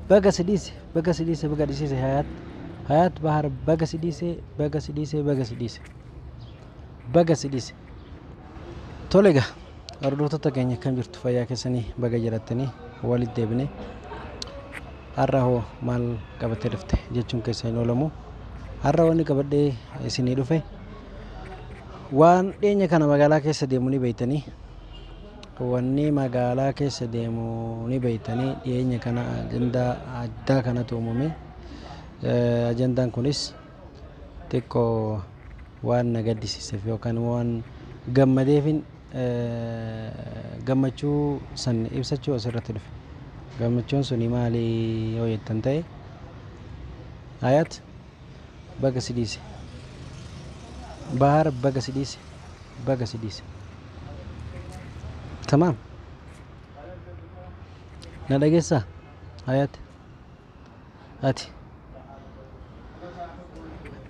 Baga si dhiise, baga si dhiise, baga dhiise Hayaat. Hayaat Bahar baga si dhiise, baga si dhiise, baga si dhiise. Baga si dhiise. Tole egaa hordoftoota keenya, akkam jirtu? Fayyaa keessanii? Baga jirattanii walitti deebine. Har'a hoo maal qabattee dhufte jechuun keessa hin oolamu. Har'a wanni qabadhee isinii dhufe waan dhiyeenya kana magaalaa keessa deemu ni beektanii. Wanni magaalaa keessa deemu ni beektanii, dhiyeenya kana ajandaa addaa kanatu uumame. Ajandaan kunis xiqqoo waan na gaddisiiseef yookaan waan gammadeefin gammachuu san ibsachuu asirratti dhufe. Gammachuun suni maali yoo jettan ta'e, Hayaat baga si dhiise. Bahar baga si dhiise. Baga si dhiise. Tamaam. Na dhageessaa? Hayaat. Ati.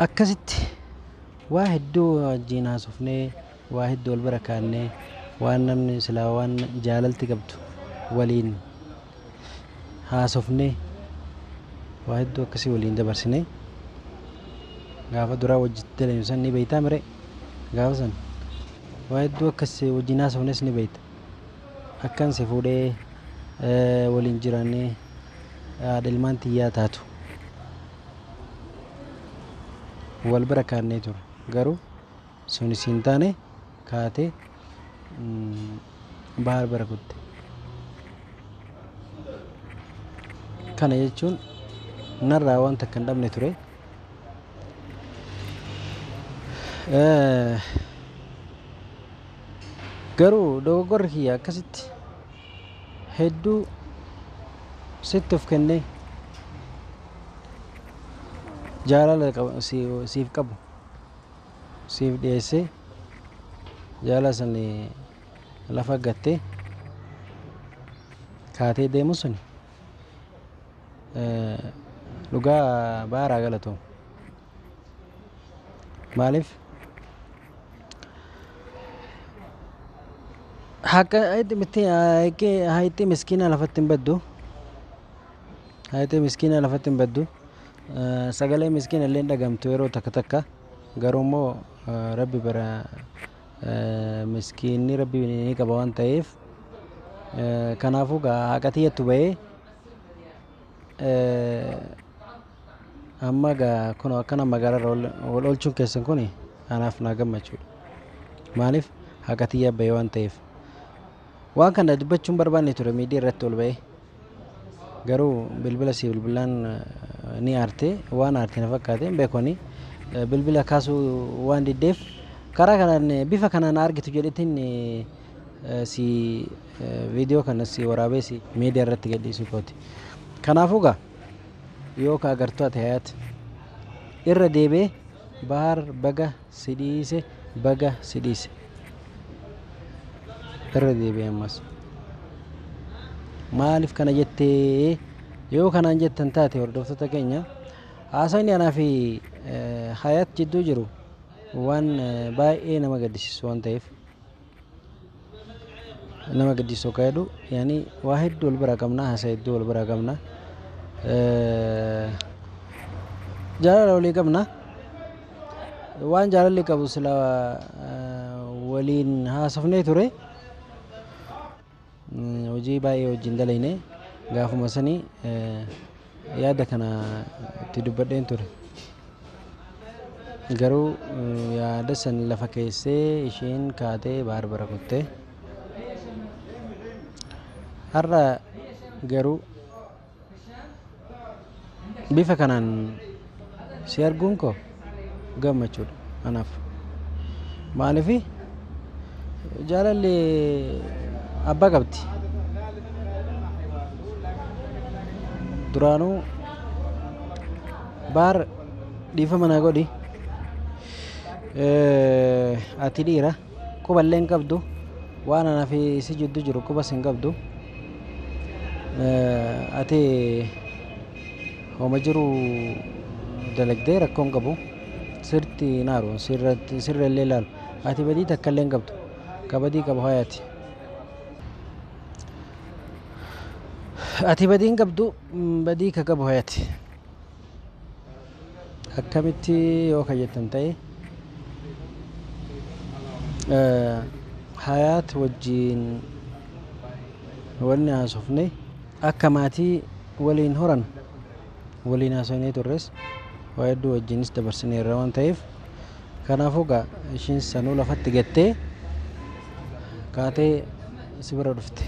Akkasitti waa hedduu wajjin haasofnee, waa hedduu wal bira kaannee, waan namni silaa waan jaalalti qabdu waliin haasofnee, waa hedduu akkasii waliin dabarsinee, gaafa duraa wajji dalagnu san ni beektaa mire? Gaafa san waa hedduu akkas wajjin haasofnes ni beekta. Akkan si fuudhee waliin jiraannee haadha ilmaan tiyyaa taatu wal bira kaannee ture. Garuu sunis hin taane, kaatee Bahar bira kutte. Kana jechuun narraa waan takka hin dhabne ture. Garuu dogoggorri kiyya akkasitti hedduu sitti of kennee jaalala siif qabu siif dhiyeessee, jaalala san lafa gattee kaatee deemu sun dhugaa baaraa galatoomu. Maaliif haqa hayxii miskiina lafatti hin baddu. Hayxii miskiina lafatti hin baddu. Sagalee miskiina illee hin dhagamtu yeroo takka takka. Garuu immoo Rabbi bara miskiinni Rabbi ni qaba waan ta'eef, kanaafuu haqa tiyyattu bahee amma gaa kun akkana magaalarra wal oolchuun keessan kun anaaf naa gammachuudha. Maaliif haqa tiyya bahee waan ta'eef. Waan kana dubbachuun barbaanne ture miidiyaa irratti ol bahee. Garuu bilbila si bilbilaan ni aarte, waan aarte na fakkaate hin beeku, ani bilbila kaasuu waan diddeef karaa kanaan bifa kanaan argitu jedhetiin si viidiyoo kana si waraabee si miidiyaa irratti gadhiisuu kooti. Kanaafuu gaa yoo ka agartuu ati Hayaat, irra deebi'ee Bahar baga si dhiise, baga si dhiise. Irra deebi'ee ammas. Maaliif kana jettee yoo kanaan jettan taate, hordoftoota keenya, haasawni anaa fi Hayaat jidduu jiru waan baay'ee nama gaddisiisu waan ta'eef, nama gaddisiisu akka jedhu yaani waa hedduu wal bira qabna, haasa hedduu wal bira qabna, jaalala walii qabna, waan jaalalli qabu sila waliin haasofnee ture. Hojii baay'ee wajjin dalayne, gaafuma sanii yaada kana itti dubbadheen ture. Garuu yaada san lafa keessee isheen kaatee Bahar bira kutte. Har'a garuu bifa kanaan si arguun koo gammachuudha anaaf. Maaliif jaalalli abbaa qabdi. Duraanuu Bahar, dhiifama naa godhi. Ati dhiira, quba illee hin qabdu. Waan anaa fi si jidduu jiru qubas hin qabdu. Ati homa jiru dalagdee rakkoo hin qabu. Sirti hin aaru, sirra illee ilaalu. Ati badii takka illee hin qabdu. Ka badii qabu Hayaati. Ati badii hin qabdu, badii ka qabu Hayati. Akkamitti yoo ka jettan ta'e, Hayaat wajjiin wanni haasofne akka maatii waliin horan waliin haasofnee turres, waa hedduu wajjiinis dabarsineerra waan ta'eef, kanaafuu gaa ishiin sanuu lafatti gattee kaatee si bira dhufte.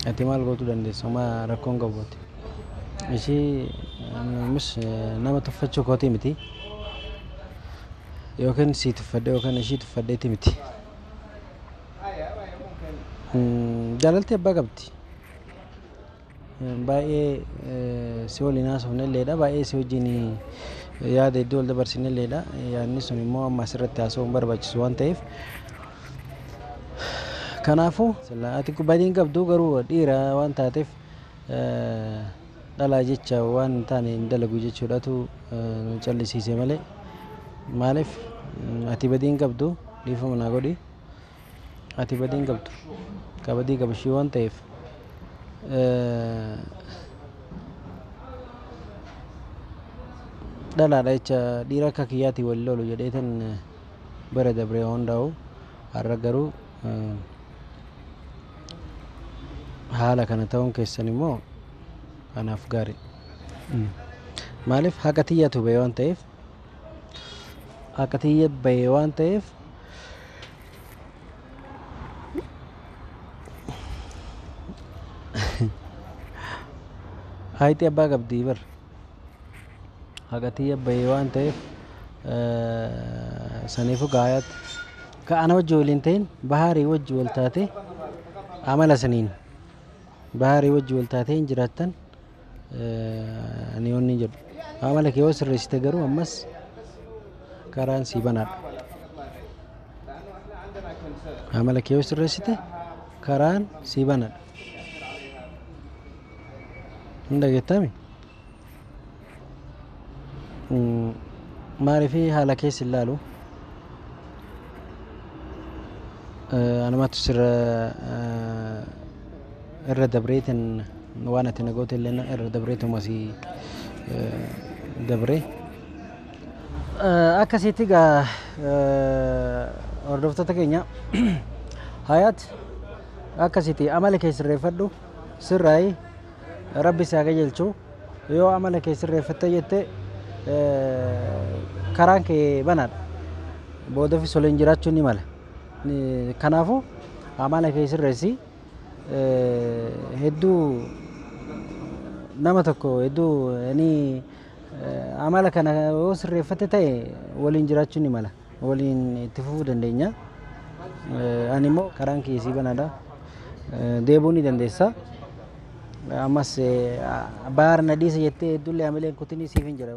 Ati maal gootuu dandeessa? Homaa rakkoon qabu ati. Ishii mis nama tuffachuu kootii miti. Yookiin sii tuffadhee yookaan ishii tuffadheeti miti. Jaalalti abbaa qabdi. Baay'ee si waliin haasofne illeedha. Baay'ee si wajjin yaada hedduu wal dabarsine illeedha. Yaadni sun immoo amma asirratti haasa'uun barbaachisu waan ta'eef. Kanaafuu ati badii hin qabdu, garuu dhiira waan taateef dhalaa jecha waan hin taane hin dalagu jechuudhatu nu callisiise malee. Maaliif, ati badii hin qabdu, dhiifama naa godhi. Ati badii hin qabdu. Ka badii qabu ishii waan ta'eef. Dhalaadha jecha dhiira akka kiyyaatii wal lolu jedheetan bara dabree hundaa'u, har'a garuu haala kana ta'uun keessan immoo anaaf gaarii. Maaliif, haqa tiyyatu bahe waan ta'eef, haqa tiyya bahe waan ta'eef, hayti abbaa qabdii bar, haqa tiyya bahe waan ta'eef, saniifuu gaayaatti ka ana wajji waliin ta'in Bahaarii wajji wal taate, amala saniin Bahaarii wajji wal taatee hin jiraattan. Ani yoonni jedhu, amala kee yoo sirreessite garuu ammas karaan sii banaadha. Amala kee yoo sirreessite karaan sii banaadha. Hin dhageettami? Maaliif haala keessa hin laalu? Anumatu sirra irra dabreetin, waan ati na goote illee irra dabreetuma si dabree. Akkasitti egaa, hordoftoota keenya, Hayaat akkasitti amala kee sirreeffadhu, sirraayi, Rabbi si haa qajeelchu. Yoo amala kee sirreeffatte jette karaan kee banaadha. Boodafis waliin jiraachuun ni mala. Kanaafuu amala kee sirreessi. Hedduu nama tokko hedduu ni amala kana yoo sirreeffate ta'e waliin jiraachuun ni mala. Waliin itti fufuu dandeenya. Ani immoo karaan kiyya sii banaadha. Deebuu ni dandeessa. Ammas Bahar na dhiisa jettee hedduullee hamileen kutinii siif hin jira.